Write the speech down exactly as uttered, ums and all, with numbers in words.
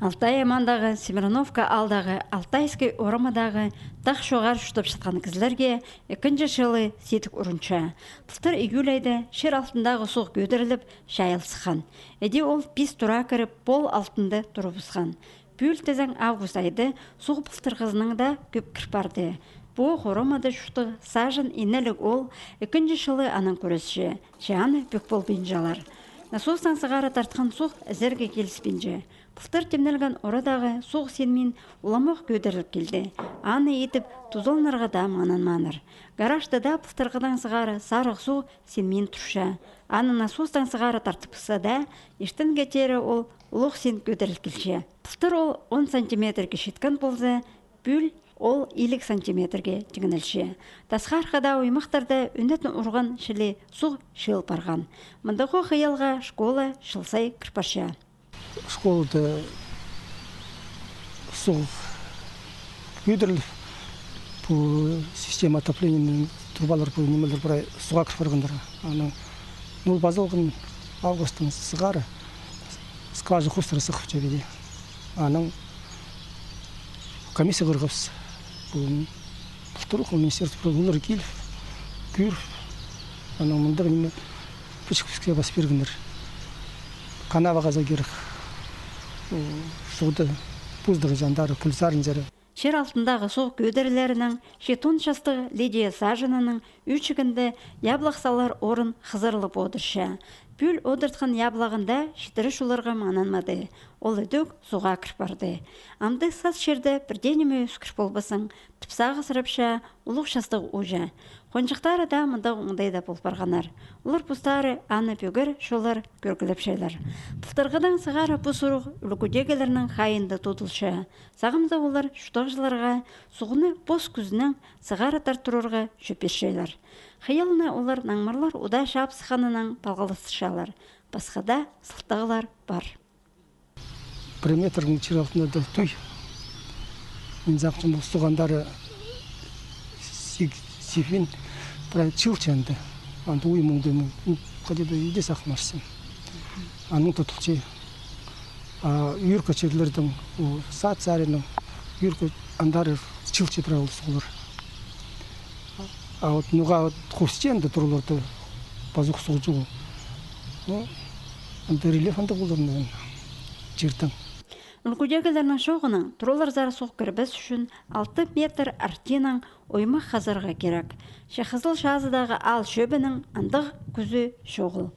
Алтай аймағындағы Смирновка аалдағы Алтайский орамадағы тағ чоғар чуртапчатхан кізілерге ікінҷі чылы сидік урунча. Пылтыр июль айда чир алтындағы суғ кӧдіріліп, чайыл сыххан. Іди ол пис тура кіріп, пол алтында турыбысхан. Пӱӱл тізең август айда суғ пылтырғызынаң даа кӧп кір парды. Пу орамада чуртығ саҷан инеліг оол ікінҷі чылы анаң кӱресче, че аны пӧк полбинчалар. Насостаң сығара тартхан суғ ізерге киліспинче. Пылтыр тимнелген орадағы суғ синмин уламох кӧдіріліп килді. Аны итіп тузаланарға даа маңнанмааннар. Гаражда даа пылтырғыдаң сығара сарығ суғ синмин турча. Аны насостаң сығара тартыбысса даа, иртенге теере ол улуғ син кӧдіріл килче. Пылтыр ол он сантиметрге читкен полза, пӱӱл ол илиг сантиметрге тиңнелче. Тасха архада, оймахтарда ӱнетін урған чіли суғ чыыл парған. Мындағ хыйалға школа чыл сай кір парча. Школада суғ кӧдіріліп, пу система отоплениенің трубалар, пу нимелер прай суға кір парғаннар. Анаң нол пазылған августтаң сығара скважина хурстыра сыхпинча піди. Анаң комиссия хығырғабыс. Пу пылтыр ол министерство прай олар киліп, кӧріп, анаң мындағ ниме пічік піске пас пиргеннер. Канава хаза кирек. Суғда пуздығы чандары, пӱӱл сарынзары. Чир алтындағы суғ кӧдірілерінең читон частығ Лидия саҷанның ӱӱчігінде яблах салар орын хызырылып одырча. Пӱӱл одыртхан яблағында читіре чуларға маңнанмады. Ол ідӧк суға кір парды. Амды сас чирде пір дее ниме ӧскір полбассаң, тіп сағысырапча улуғ частығ уҷа. Хонҷыхтары даа мындағ оңдайда пол парғаннар. Олар постары аны пӧгер чоллар кӧргілепчелер. Пылтырғыдаң сығара пу сурығ ӱлгӱдегілернің хайиинда тудылча. Сағамда олар чуртағҷыларға суғны пос кӱзінең сығара тарттырарға чӧп пирчелер. Хыйалны олар наңмырлар удаа чаап сыхханынаң палғалыстырчалар. Пасха даа сылтағлар пар. Пір метрнің чир алтында даа той. Мин сағынчам, ол суғ андары сиг-, сибин прай чыылча анда. Анда уйым оңдайнаң, ну, хотя бы иди сахмарсың. Анаң тудылча. А юрка чирлердең, у, сад саринаң, юрка андары чыылча прай ол суғлар. А вот ноға вот хурсти анда тураларда пазох суғ чоғыл. Ну, анда рельеф андағ полар, наверное, чирдең. Ӱлгӱдегілернің чооғынаң тураларзар суғ кірбес ӱчӱн алты метр артинаң оймах хазарға кирек. Че Хызыл чазыдағы аал чӧбінің андағ кӱзі чоғыл.